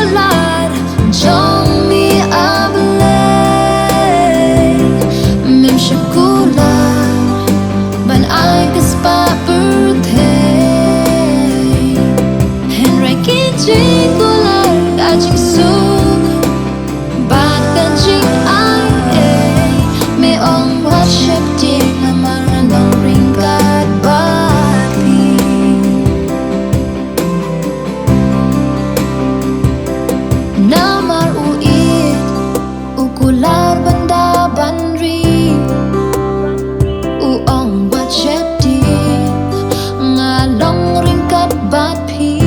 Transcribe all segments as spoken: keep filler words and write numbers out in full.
Kular jong me, A Blei, mem shym kular ban ai ka spah pyrthei. Hynrei ki jingkular, ka jingsuk bad ka jingaiei, me ong wat sheptieng namar nga long ryngkat bad phi. Namar u ïeit, u kular ban da ban ri, u ong wat sheptieng, nga long ryngkat bad phi.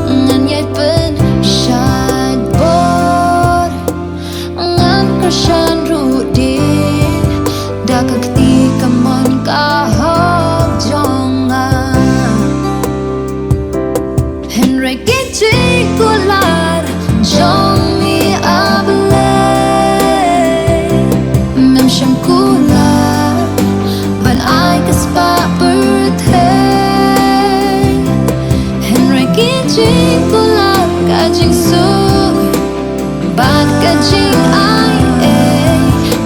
Ngan ïai pynshait bor, ngan kyrshan ruh dien da ka kti kamon ka hok jong nga. Hynrei ki jingkular jong me, A Blei, mem shym kular ban ai ka spah pyrthei. Hynrei ki jingkular, ka jingsuk bad ka jingaiei,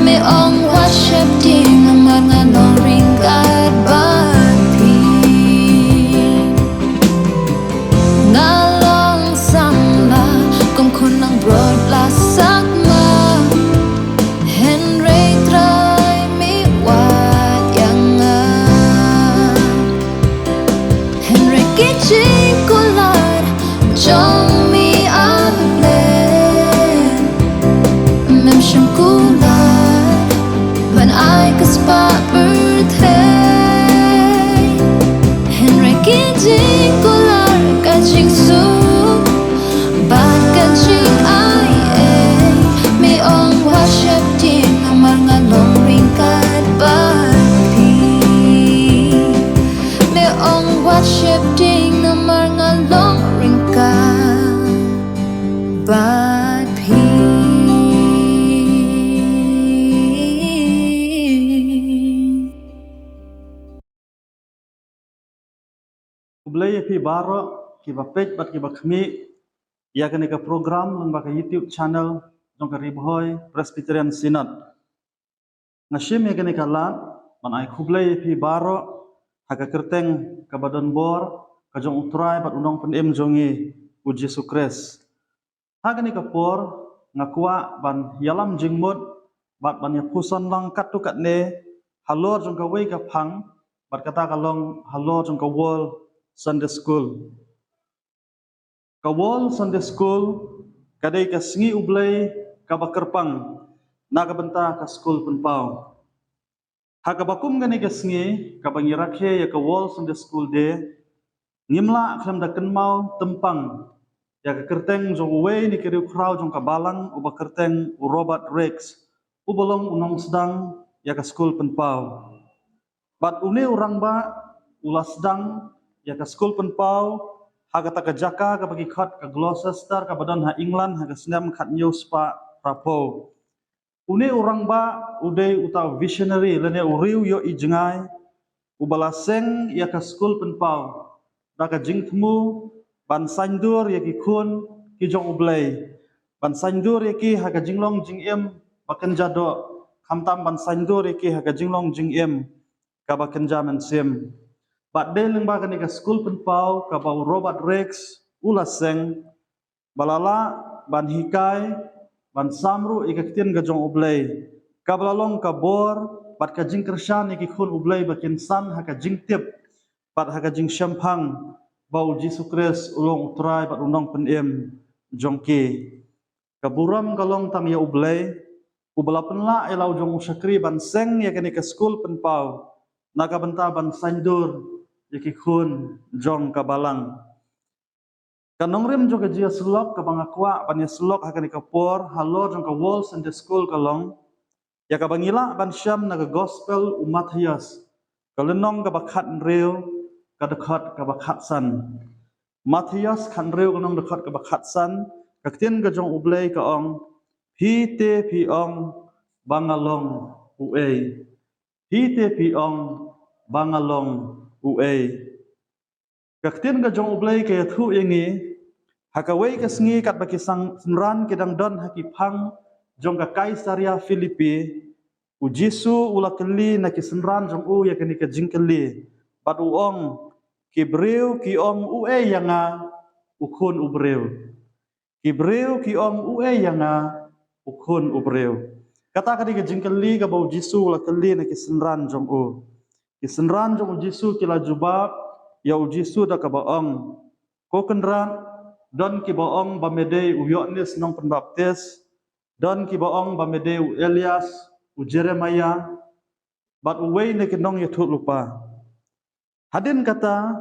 me ong wat sheptieng namar nga long ryngkat bad phi. Nga long samla kum khun nongbrot la sakma, hynrei Trai me wad ïa nga. Hynrei ki jingkular jong me, A Blei, mem shym kular ban ai ka spah pyrthei. Hynrei ki jingkular, ka jingsuk bad ka jingaiei, me ong wat sheptieng namar nga long ryngkat bad phi. Me ong wat sheptieng namar nga long ryngkat bad phi. Khublei ïa phi baroh kiba peit bad kiba khmih ïa kane ka program lyngba ka YouTube channel jong ka Ri Bhoi Presbyterian Synod. Nga shim ïa kane ka lad ban ai khublei ïa phi baroh ha ka kyrteng kaba don bor ka jong U Trai bad U Nongpynim jong ngi, U Jisu Khrist. Ha kane ka por nga kwah ban ïalam jingmut bad ban ïa puson lang katto katne halor jong kawei ka phang, bad kata ka long halor jong ka World Sunday School. Ka World Sunday School ka dei ka sngi U Blei kaba kyrpang na ka bynta ka skul pynpaw. Ha kaba kum kane ka sngi kaba ngi rakhe ïa ka World Sunday School Day, ngim lah khlem da kynmaw tympang ïa ka kyrteng jong uwei na ki riewkhraw jong ka balang uba kyrteng u Robert Raikes, uba long u nongsdang ïa ka skul pynpaw. Bad une u rangbah u la sdang ïa ka skul pynpaw ha kata ka jaka kaba ki khot ka Gloucester kaba don ha England ha ka snem khathynñiew spah phraphew. Une u rangbah u dei uta u visionary lane u riew ïohi jngai uba la seng ïa ka skul pynpaw da ka jingthmu ban saiñdur ïa ki khun ki jong U Blei, ban saiñdur ïa ki ha ka jinglong jingim ba kynja doh, khamtam ban saiñdur ïa ki ha ka jinglong jingim kaba kynja mynsiem. Bad dei lyngba kane ka skul pynpaw kaba u Robert Raikes u la seng, ba la lah ban hikai, ban sam ruh ïa ka ktien ka jong U Blei, kaba la long ka bor bad ka jingkyrshan ïa ki khun U Blei ba kin san ha ka jingtip bad ha ka jingshemphang ba U Jisu Khrist u long U Trai bad U Nongpynim jong ki. Ka burom ka long tang ïa U Blei uba la pynlah ïa la u jong u shakri ban seng ïa kane ka skul pynpaw na ka bynta ban saiñdur ïa ki khun jong ka balang. Ka nongrim jong ka jingïasyllok kaba nga kwah ban ïasyllok ha kane ka por halor jong ka World Sunday School ka long ïa kaba ngi lah ban shem na ka Gospel u Mathaios, ka lynnong kaba khathynriew, ka dkhot kaba khatsan. Mathaios khathynriew, ka lynnong dkhot kaba khatsan, ka ktien ka jong U Blei ka ong, phi te phi ong ba nga long uei. Phi te phi ong ba nga long uei. Ka ktien ka jong U Blei ka ïathuh ïa ngi Ha kawei ka sngi katba ki synran ki dang don ha ki phang jong ka Kaisaria Philippi, u Jisu u la kylli na ki synran jong u ïa kane ka jingkylli, bad u ong, ki briew ki ong uei ïa nga, u khun u briew? Ki briew ki ong uei ïa nga, u khun u briew? Kata ka dei ka jingkylli kaba u Jisu u la kylli na ki synran jong u. Ki synran jong u Jisu ki la jubab ïa u Jisu da kaba ong, ko Kynrad, don kiba ong ba me dei u Ïoannis Nongpynbaptis, don kiba ong ba me dei u Elias, u Jeremiah, bad uwei na ki nongïathuhlypa. Hadien kata,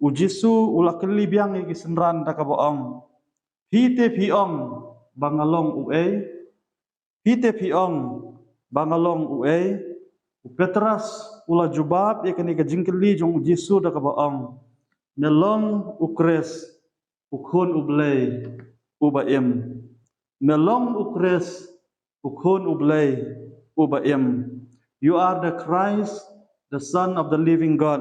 u Jisu u la kylli biang ïa ki synran da kaba ong, phi te phi ong ba nga long uei? Phi te phi ong ba nga long uei? U Petros u la jubab ïa kane ka jingkylli jong u Jisu da kaba ong, me long u Khrist, u khun u Blei uba im. Me long u Khrist, u khun u Blei uba im. You are the Christ, the Son of the living God.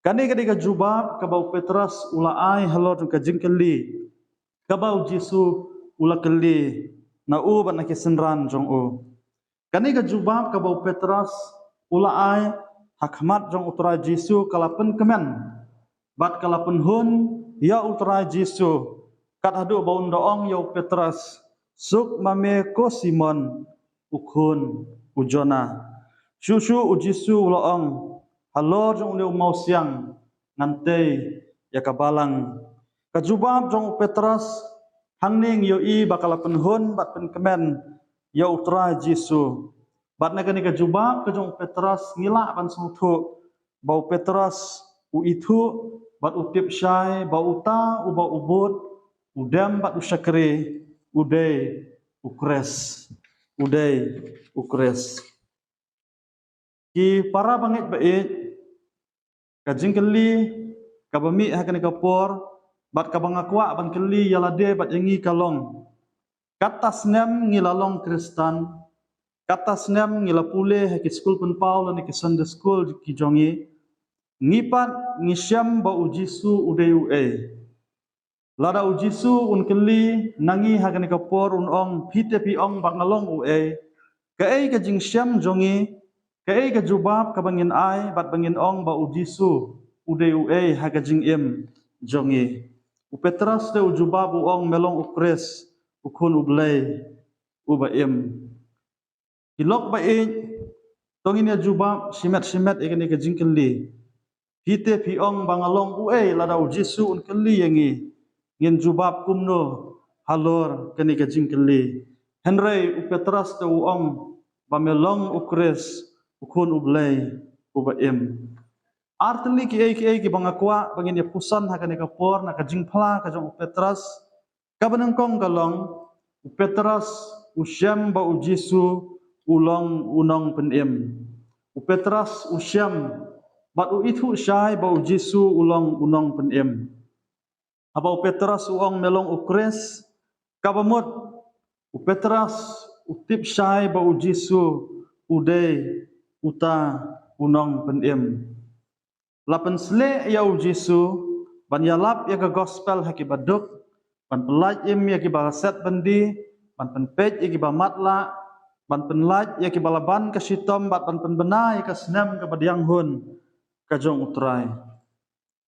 Kane ka dei ka jubab kaba u Petros u la ai halor jong ka jingkylli kaba u Jisu u la kylli na u bad na ki synran jong u. Kane ka jubab kaba u Petros u la ai ha khmat jong u Trai Jisu ka la pynkmen bad ka la pynhun ïa u Trai Jisu, kat haduh ba un da ong ïa u Petros, suk ma me ko Simon, u khun u Jonah. Shuh shuh u Jisu u la ong, halor jong une u mawsiang ngan tei ïa ka balang. Ka jubab jong u Petros hangne ngi ïohi ba ka la pynhun bad pynkmen ïa u Trai Jisu. Bad na kane ka jubab ka jong u Petros ngi lah ban sngewthuh ba u Petros u ithuh bad u tip shai ba uta uba u bud, u dem bad u shakri u dei u Khrist. U dei u Khrist. Ki para bangeit ba ïeit, ka jingkylli kaba mih ha kane ka por bad kaba nga kwah ban kylli ïa lade bad ïa ngi ka long, katta snem ngi la long Khristan, katta snem ngi la pule ha ki skul pynpaw lane ki Sunday school ki jong ngi, ngi pat ngi shem ba u Jisu u dei uei? Lada u Jisu un kylli na ngi ha kane ka por, un ong, phi te phi ong ba nga long uei? Kaei ka jingshem jong ngi? Kaei ka jubab kaba ngin ai bad ba ngin ong ba u Jisu u dei uei ha ka jingim jong ngi? U Petros te u jubab u ong, me long u Khrist, u Khun u Blei uba im. Ki lok ba ïeit, to ngin ïa jubab shimet shimet ïa kane ka jingkylli, phi te phi ong ba nga long uei? Lada u Jisu un kylli ïa ngi, ngin jubab kumno halor kane ka jingkylli? Hynrei u Petros te u ong ba me long u Khrist, u Khun u Blei uba im. Ar tylli kiei kiei kiba nga kwah ba ngin ïa puson ha kane ka por na ka jingphla ka jong u Petros. Kaba nyngkong ka long, u Petros u shem ba u Jisu u long u nongpynim. U Petros u shem bad u ithuh shai ba u Jisu u long u nongpynim. Haba u Petros u ong me long u Khrist, kaba mut u Petros u tip shai ba u Jisu u dei uta u nongpynim. La pynsleh ïa u Jisu ban ïalap ïa ka gospel ha kiba duk, ban pynlait im ïa kiba set byndi, ban pynpeit ïa kiba matlah, ban pynlait ïa kiba la ban ka shitom bad ban pynbna ïa ka snem kaba dianghun ka jong u Trai.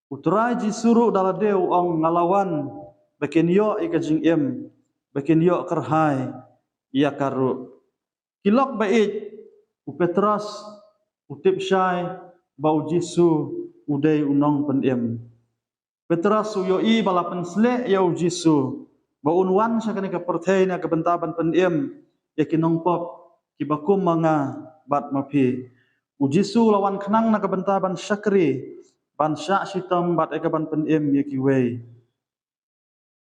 U Trai Jisu ruh da lade u ong, nga la wan ba kin ïoh ïa ka jingim, ba kin ïoh kyrhai ïa ka ruh. Ki lok ba ïeit, u Petros u tip shai ba u Jisu u dei u nongpynim. Petros u ïohi ba la pynsleh ïa u Jisu ba un wan sha kane ka pyrthei na ka bynta ban pynim ïa ki nongpop kiba kum ma nga bad ma phi. U Jisu u la wan khnang na ka bynta ban shakri, ban shah shitom bad ïa ka ban pynim ïa kiwei.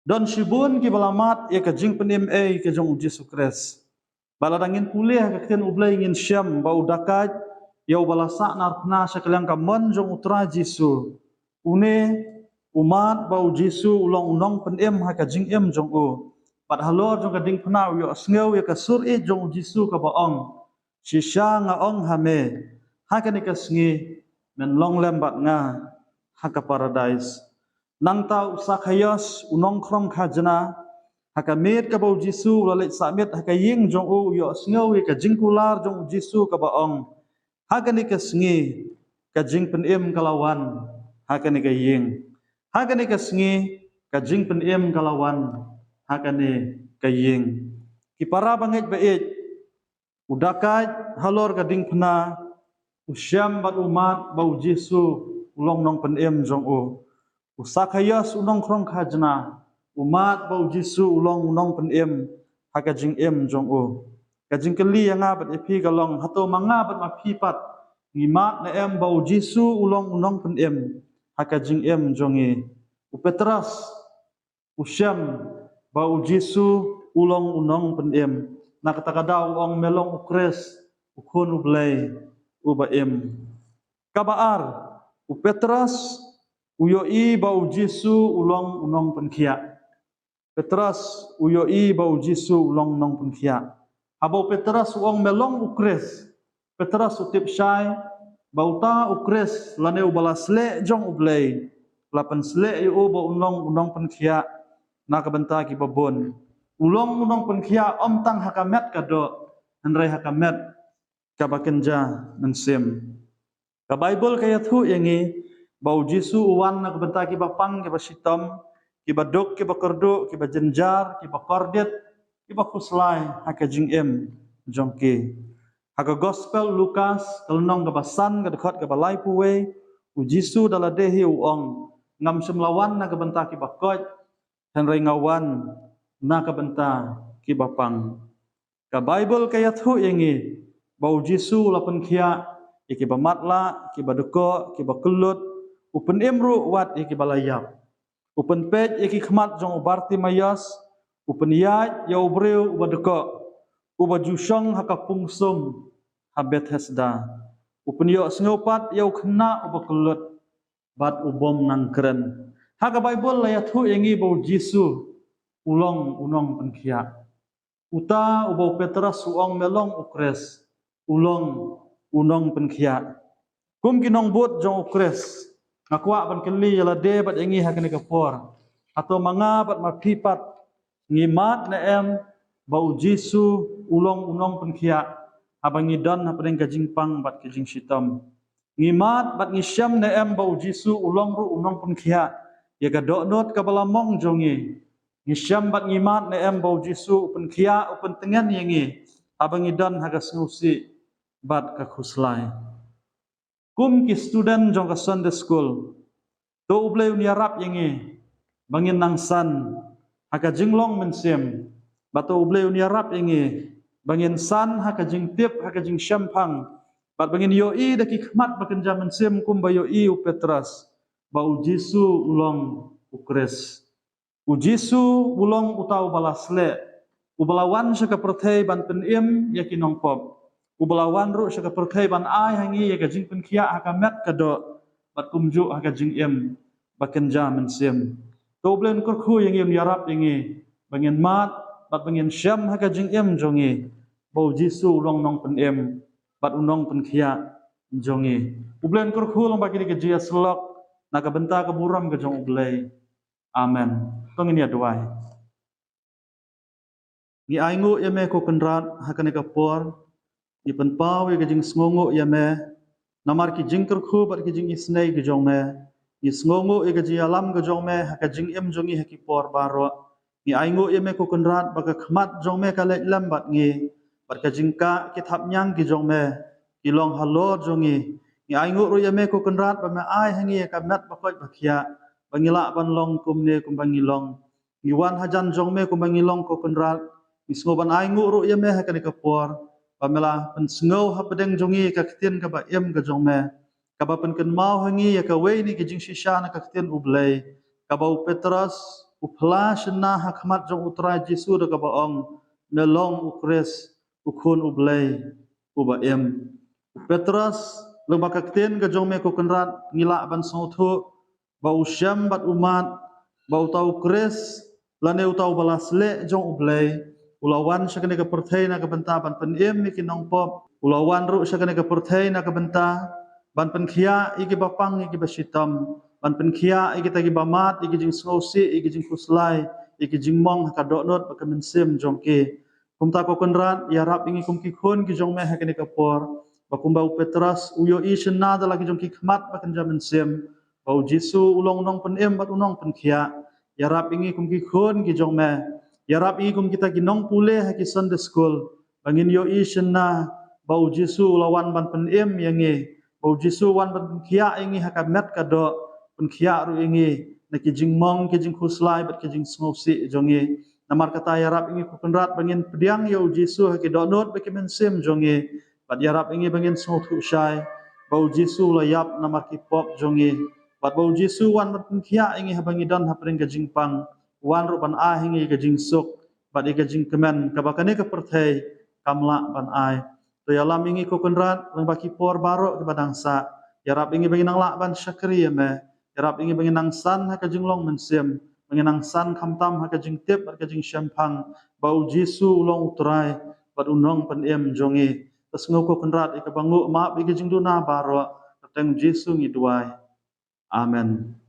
Don shibun kiba la mad ïa ka jingpynim ei ka jong u Jisu Khrist. Ba lada ngin pule ha ka ktien U Blei ngin shem ba u da kait ïa uba la sahnarphna sha ka liang ka mon jong u Trai Jisu. Une u mad ba u Jisu u long u nongpynim ha ka jingim jong u. Bad halor jong ka diengphna u ïohsngew ïa ka sur ïeit jong u Jisu kaba ong, shisha nga ong ha me, ha kane ka sngi men long lem bad nga ha ka paradais. Nangta u Sakhaios, u nongkhrong khajna, ha ka miet kaba u Jisu u la leit sah miet ha ka ïing jong u, u ïohsngew ïa ka jingkular jong u Jisu kaba ong, ha kane ka sngi ka jingpynim ka la wan ha kane ka ïing. Ha kane ka sngi ka jingpynim ka la wan ha kane ka ïing. Ki para bangeit baieit, u dakait halor ka diengphna, u shem bad u mad ba u Jisu u long nongpynim jong u. U Sakhaios, u nongkhrong khajna, u mad ba u Jisu u long u nongpynim ha ka jingim jong u. Ka jingkylli ïa nga bad ïa phi ka long, hato ma nga bad ma phi pat ngi mad ne em ba u Jisu u long u nongpynim ha ka jingim jong ngi? U Petros u shem ba u Jisu u long u nongpynim. Na kata ka daw u ong, me long u Khrist, u Khun u Blei uba im. Kaba ar, u Petros u ïohi ba u Jisu u long u nongpynkhiah. Petros u ïohi ba u Jisu u long nongpynkhiah. Haba u Petros u ong, me long u Khrist, Petros u tip shai ba uta u Khrist lane uba la sleh jong U Blei la pynsleh ïa u ba un long u nongpynkhiah na ka bynta kiba bun. U long u nongpynkhiah ym tang ha ka met ka doh, hynrei ha ka met kaba kynja mynsiem. Ka Baibl ka ïathuh ïa ngi ba u Jisu u wan na ka bynta kiba pang, kiba shitom, kiba duk, kiba kyrduh, kiba jynjar, kiba kordit, kiba khuslai ha ka jingim jong ki. Ha ka Gospel Lukas, ka lynnong kaba san, ka dkhot kaba laiphew wei, u Jisu da lade hi u ong, ngam shym la wan na ka bynta kiba koit, hynrei nga wan na ka bynta kiba pang. Ka Baibl ka ïathuh ïa ngi ba u Jisu u la pynkhiah ïa kiba matlah, kiba dkoh, kiba kyllut, u pynim ruh wat ïa kiba la ïap. U pynpeit ïa ki khmat jong u Bartimaios, u pynïaid ïa u briew uba dkoh, uba ju shong ha ka pung sum ha Bethesda. U pynïohsngew pat ïa u khynnah uba kyllut bad u bym nang kren. Ha ka Baibl la ïathuh ïa ngi ba u Jisu u long u nongpynkhiah. Uta uba u Petros u ong, me long u Khrist, u long u nongpynkhiah. Kum ki nongbud jong u Khrist, nga kwah ban kylli ïa lade bad ïa ngi ha kane ka por, hato ma nga bad ma phi pat ngi mad ne em ba u Jisu u long u nongpynkhiah haba ngi don hapdeng ka jingpang bad ka jingshitom? Ngi mad bad ngi shem ne em ba u Jisu u long ruh u nongpynkhiah ïa ka dohnud kaba la mong jong ngi? Ngi shem bad ngi mad ne em ba u Jisu u pynkhiah, u pyntngen ïa ngi haba ngi don ha ka sngewsih bad ka khuslai? Kum ki student jong ka Sunday School, to U Blei un ïarap ïa ngi ba ngin nang san ha ka jinglong mynsiem, bad to U Blei un ïarap ïa ngi ba ngin san ha ka jingtip, ha ka jingshemphang, bad ba ngin ïohi da ki khmat ba kynja mynsiem kumba ïohi u Petros ba u Jisu u long u Khrist. U Jisu u long uta uba la sleh, uba la wan sha ka pyrthei ban pynim ïa ki nongpop, uba la wan ruh sha ka pyrthei ban ai ha ngi ïa ka jingpynkhiah ha ka met ka doh, bad kumjuh ha ka jingim ba kynja mynsiem. To U Blei un kyrkhu ïa ngi, un ïarap ïa ngi ba ngin mad bad ba ngin shem ha ka jingim jong ngi ba u Jisu u long nongpynim bad u nongpynkhiah jong ngi. U Blei un kyrkhu lang bad kine ki jingïasyllok na ka bynta ka burom ka jong U Blei. Amen. To ngin ïa duwai. Ngi ainguh ïa me ko Kynrad ha kane ka por. Ngi pynpaw ïa ka jingsngewnguh ïa me namar ki jingkyrkhu bad ki jingisynei ki jong me. Ngi sngewnguh ïa ka jingïalam ka jong me ha ka jingim jong ngi ha ki por baroh. Ngi ainguh ïa me ko Kynrad ba ka khmat jong me ka leit lem bad ngi, bad ka jingkah ki thapniang ki jong me ki long halor jong ngi. Ngi ainguh ruh ïa me ko Kynrad ba me ai ha ngi ïa ka met ba koit ba khiah ba ngi lah ban long kumne kumba ngi long. Ngi wan hajan jong me kumba ngi long ko Kynrad. Ngi sngew ban ainguh ruh ïa me ha kane ka por ba me la pynsngew hapdeng jong ngi ïa ka ktien kaba im ka jong me, kaba pynkynmaw ha ngi ïa kawei na ki jingshisha na ka ktien U Blei, kaba u Petros u phla shynna ha khmat jong U Trai Jisu da kaba ong, me long u Khrist, u Khun U Blei uba im. U Petros, lyngba ka ktien ka jong me ko Kynrad, ngi lah ban sngewthuh ba u shem bad u mad ba uta u Khrist lane uta uba la sleh jong U Blei u la wan sha kane ka pyrthei na ka bynta ban pynim ïa ki nongpop, u la wan ruh sha kane ka pyrthei na ka bynta ban pynkhiah ïa kiba pang, ïa kiba shitom, ban pynkhiah ïa kita kiba mad ïa ki jingsngewsih, ïa ki jingkhuslai, ïa ki jingmong ha ka dohnud bad ka mynsiem jong ki. Kumta ko Kynrad, ïarap ïa ngi kum ki khun ki jong me ha kane ka por, ba kumba u Petros u ïohi shynna da la ki jong ki khmat ba kynja mynsiem ba u Jisu u long u nongpynim bad u nongpynkhiah. Ïarap ïa ngi kum ki khun ki jong me, ïarap ïa ngi kum kita ki nongpule ha ki Sunday school, ba ngin ïohi shynna ba u Jisu u la wan ban pynim ïa ngi, ba u Jisu u wan ban pynkhiah ïa ngi ha ka met ka doh, pynkhiah ruh ïa ngi na ki jingmong, ki jingkhuslai bad ki jingsngewsih jong ngi. Namar kata, ïarap ïa ngi ko Kynrad ba ngin pdiang ïa u Jisu ha ki dohnud bad ki mynsiem jong ngi, bad ïarap ïa ngi ba ngin sngewthuh shai ba u Jisu u la ïap namar ki pop jong ngi, bad ba u Jisu u wan ban pynkhiah ïa ngi haba ngi don hapdeng ka jingpang, u wan ruh ban ai ha ngi ka jingsuk bad ïa ka jingkmen kaba kane ka pyrthei kam lah ban ai. To ïalam ïa ngi ko Kynrad lyngba ki por baroh kiba dang sah. Ïarap ïa ngi ba ngin nang lah ban shakri ïa me. Ïarap ïa ngi ba ngin nang san ha ka jinglong mynsiem, ba ngin nang san khamtam ha ka jingtip bad ka jingshemphang ba u Jisu u long u Trai bad u nongpynim jong ngi. To sngew ko Kynrad ïa kaba nguh, map ïa ki jingduna baroh. Ha ka kyrteng u Jisu ngi duwai. Amen.